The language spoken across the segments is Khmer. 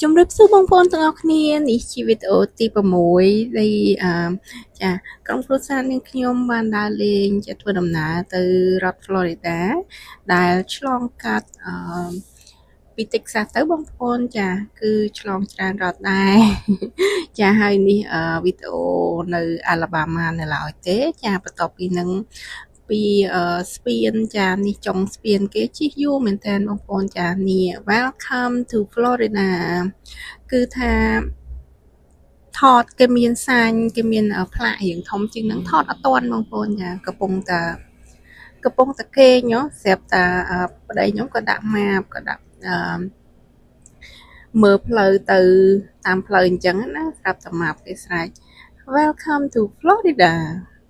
ជំរាបសួរបងប្អូនទាំងអស់គ្នានេះជាវីដេអូទី6ដែលអឺចាក្រុមគ្រួសារនាងខ្ញុំបានដើរលេងចាធ្វើដំណើរទៅរដ្ឋ Florida ដែលឆ្លងកាត់ពី Texas ទៅបងប្អូនចាគឺឆ្លងច្រើនរដ្ឋដែរចាហើយនេះវីដេអូនៅ Alabama នៅឡើយទេចាបន្ទាប់ពីនឹងពីស្ពានចានេះចុងស្ពានគេជិះយូរមែនតើបងប្អូនចានេះ Welcome to Florida គឺថាថតគេមាន sign គេមានផ្លាករៀងធំជាងនឹងថតអត់ទាន់បងប្អូនចាកំពុងតែគេងស្រាប់តែប្តីខ្ញុំក៏ដាក់ map ក៏ដាក់អឺមើលផ្លូវទៅតាមផ្លូវអញ្ចឹងណាស្រាប់តែ map គេស្រែក Welcome to Florida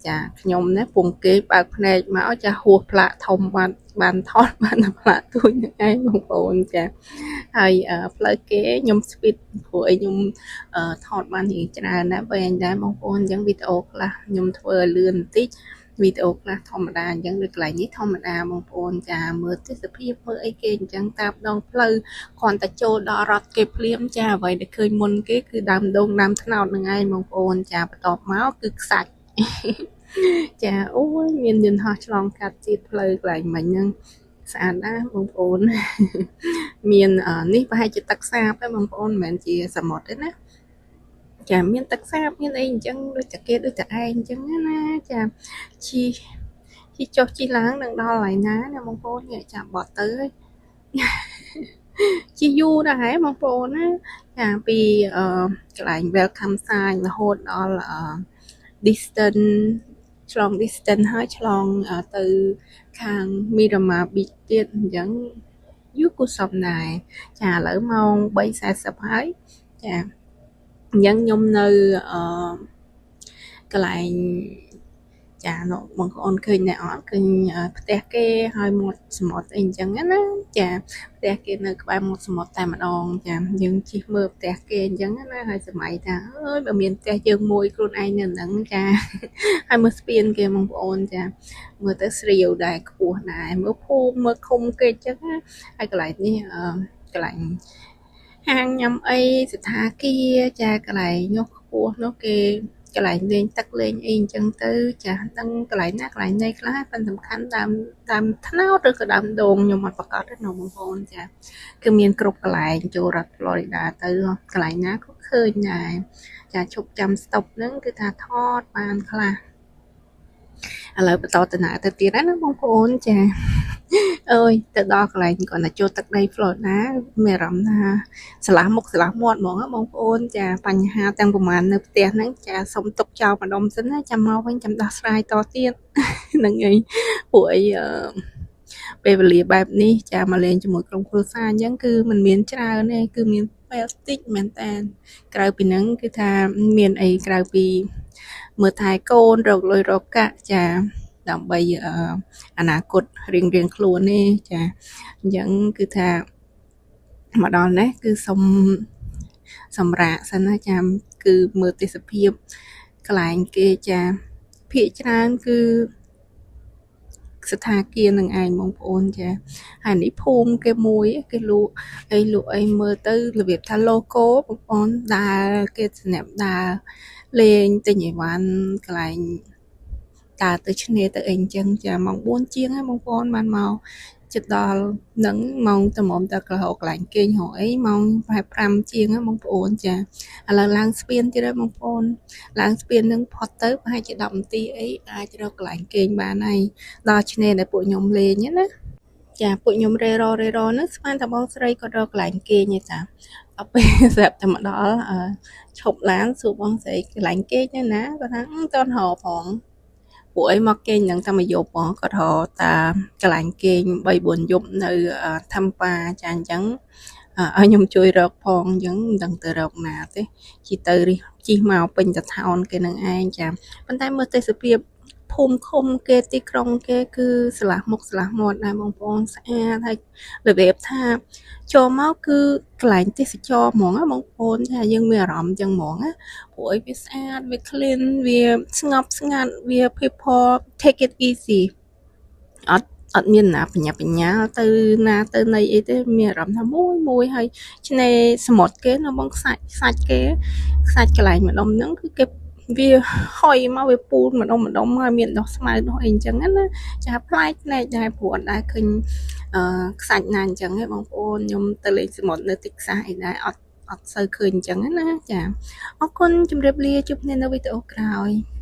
ចាខ្ញុំណាពងគេបើកភ្នែកមកចាហួសផ្លាកធំបានបានថតបានតែផ្លាកទូចហ្នឹងឯងបងប្អូនចាហើយផ្លូវគេខ្ញុំ speed ព្រោះអីខ្ញុំថតបានរៀងច្រើនណាស់វែងដែរបងប្អូនអញ្ចឹងវីដេអូខ្លះខ្ញុំធ្វើឲ្យលឿនបន្តិចវីដេអូខ្លះធម្មតាអញ្ចឹងដូចកន្លែងនេះធម្មតាបងប្អូនចាមើលទេសភាពមើលអីគេអញ្ចឹងតាមដងផ្លូវគ្រាន់តែចូលដល់រដ្ឋគេភ្លាមចាអ្វីដែលឃើញមុនគេគឺដើមដូងដើមត្នោតនឹងឯងបងប្អូនចាបន្ទាប់មកគឺខ្សាច់ចាអូយមានយន្តហោះឆ្លងកាត់ទៀតផ្លូវកន្លែងមិញហ្នឹងស្អាតណាស់បងប្អូនមាននេះប្រហែលជាទឹកសាបទេបងប្អូនមិនមែនជាសមុទ្រទេណាចាមានទឹកសាបមានអីអញ្ចឹងដូចតែគេដូចតែឯងអញ្ចឹងណាចាជីជីចុះជីឡើងនឹងដល់ហើយណាណាបងប្អូននេះចាំបត់ទៅជីយូរដែរហ៎បងប្អូនណាចាពីអឺកន្លែង welcome sign រហូតដល់អឺ distance ឆ្លង distance ហើយឆ្លងទៅខាង Miramar Beach ទៀតអញ្ចឹង យូរគួរសមដែរចាឥឡូវម៉ោង3:40ហើយចាអញ្ចឹងខ្ញុំនៅអឺកន្លែងចានោះបងប្អូនឃើញណែអត់ឃើញផ្ទះគេហើយមាត់សមុទ្រអីអញ្ចឹងណាចាផ្ទះគេនៅក្បែរមាត់សមុទ្រតែម្ដងចាយើងជិះមើលផ្ទះគេអញ្ចឹងណាហើយសម័យថាអើយបើមានផ្ទះយើងមួយខ្លួនឯងនៅហ្នឹងចាហើយមើលស្ពានគេបងប្អូនចាមើលទៅស្រាវដែរខ្ពស់ដែរមើលភូមិមើលឃុំគេអញ្ចឹងណាហើយកន្លែងនេះអឺកន្លែងហាងញ៉ាំអីស្ថាគារចាកន្លែងនោះខ្ពស់នោះគេកន្លែងលេងទឹកលេងអីអញ្ចឹងទៅចាដឹងកន្លែងណាកន្លែងណីខ្លះប៉ុន្តែសំខាន់ដើមដើមត្នោតឬក៏ដើមដូងខ្ញុំអត់ប្រកាសទេណាបងប្អូនចាគឺមានគ្រប់កន្លែងចូលរដ្ឋ Florida ទៅកន្លែងណាក៏ឃើញដែរចាឈប់ចាំ stop ហ្នឹងគឺថាថតបានខ្លះឥឡូវបន្តដំណើរទៅទៀតណាបងប្អូនចាអើយទៅដល់កន្លែងគាត់តែចូលទឹកដី Florida មានអារម្មណ៍ថាឆ្លាស់មុខឆ្លាស់មាត់ហ្មងបងប្អូនចាបញ្ហាទាំងប្រមាណនៅផ្ទះហ្នឹងចាសុំទុកចោលម្ដុំសិនណាចាំមកវិញចាំដោះស្រាយតទៀតហ្នឹងឯងពួកអីអឺពេលវេលាបែបនេះចាមកលេងជាមួយក្រុមគ្រួសារអញ្ចឹងគឺมันមានច្រើនទេគឺមានពេលតិចមែនតើក្រៅពីហ្នឹងគឺថាមានអីក្រៅពីមើលថែកូនរកលុយរកកាក់ចាដើម្បីអនាគតរៀងរៀងខ្លួនទេចាអញ្ចឹងគឺថាមកដល់នេះគឺសុំសម្រាកសិនណាចាំគឺមើលទេសភាពកន្លែងគេចាភាកច្រើនគឺស្ថាគារនឹងឯងបងប្អូនចាហើយនេះភូមិគេមួយគេលក់អីលក់អីមើលទៅរបៀបថា logo បងប្អូនដើរគេសម្រាប់ដើរលេងទិញអីវ៉ាន់កន្លែងដើរទៅឆ្នេរទៅអីអញ្ចឹងចាម៉ោង4ជាងហើយបងប្អូនបានមក ជិតដល់ហ្នឹងម៉ោងតម្រាំតែរកកន្លែងគេងរកអីម៉ោងប្រហែល5ជាងហ្នឹងបងប្អូនចាឥឡូវឡើងស្ពានទៀតហើយបងប្អូនឡើងស្ពានហ្នឹងផុតទៅប្រហែលជា10នាទីអីអាចរកកន្លែងគេងបានហើយដល់ឆ្នេរដែលពួកខ្ញុំលេងណាចាពួកខ្ញុំរេររេរហ្នឹងស្មានតែបងស្រីគាត់រកកន្លែងគេងឯតាដល់ពេលស្រាប់តែមកដល់អឺឈប់ឡានសួរបងស្រីកន្លែងគេងនៅណាគាត់ថាអឺតន់រកផងពួកអីមកគេងនឹងតែមួយយប់ផងគាត់រកតាកន្លែងគេង3 4យប់នៅTampa ចាអញ្ចឹងឲ្យខ្ញុំជួយរកផងអញ្ចឹងមិនដឹងទៅរកណាទេជិះទៅរិះជិះមកពេញត town គេនឹងឯងចាប៉ុន្តែមើលទេសភាពភូមិឃុំគេទីក្រុងគេគឺស្លាស់មុខស្លាស់មាត់ដែរបងប្អូនស្អាតហើយរបៀបថាចូលមកគឺកន្លែងទេសចរហ្មងណាបងប្អូនថាយើងមានអារម្មណ៍ចឹងហ្មងណាព្រោះអីវាស្អាតវា clean វាស្ងប់ស្ងាត់វា people take it easy អត់ អត់មានណាបញ្ញាបញ្ញាទៅណាទៅណីអីទេមានអារម្មណ៍ថាមួយមួយហើយឆ្នេរសមុទ្រគេនៅបងខ្សាច់ខ្សាច់គេខ្សាច់កន្លែងម្ដុំហ្នឹងគឺគេវាហុយមកវាពូនម្ដុំម្ដុំហើយមានដុះស្មៅដុះអីអញ្ចឹងណាចាប្លែកភ្នែកដែរព្រោះអត់ដែលឃើញអឺខ្សាច់ណាអញ្ចឹងឯងបងប្អូនខ្ញុំទៅលេងសមុទ្រនៅតិចខ្សះអីដែរអត់អត់សូវឃើញអញ្ចឹងណាចាអរគុណជម្រាបលាជួបគ្នានៅវីដេអូក្រោយ។